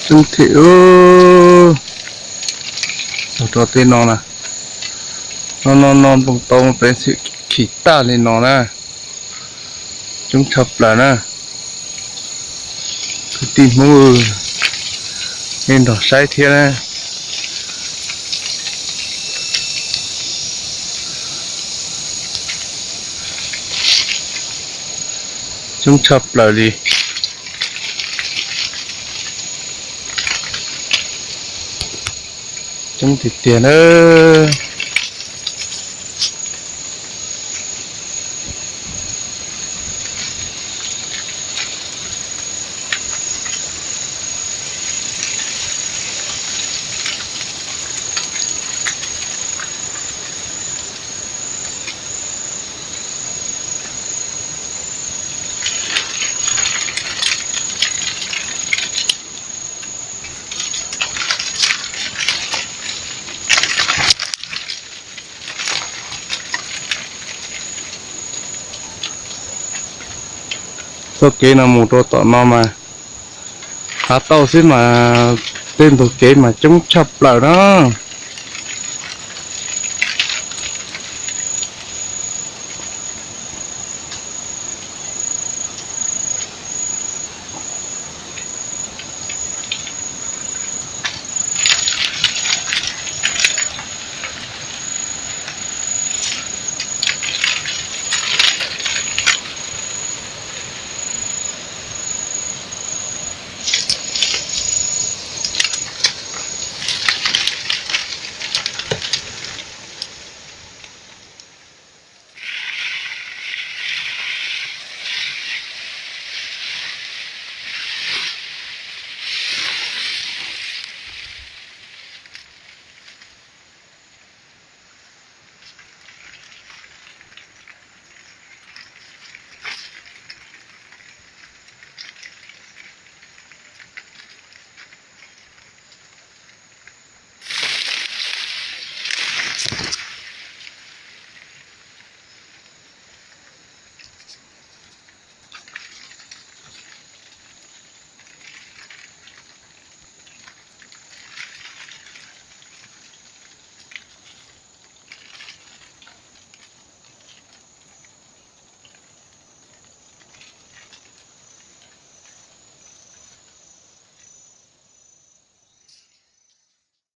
Coob thiab, txog rau tej no na, no no no nploos tau peev xwm khim tag li no na, coob tshaj plaws na. Kwv tij Hmoob, nej nrog saib thiab na. Coob tshaj plaws li. Coob tiag tiag na. Txoj kev no mus rau tom no mas hav tauj xwb mas tej ntug kev mas coob tshaj plaws na.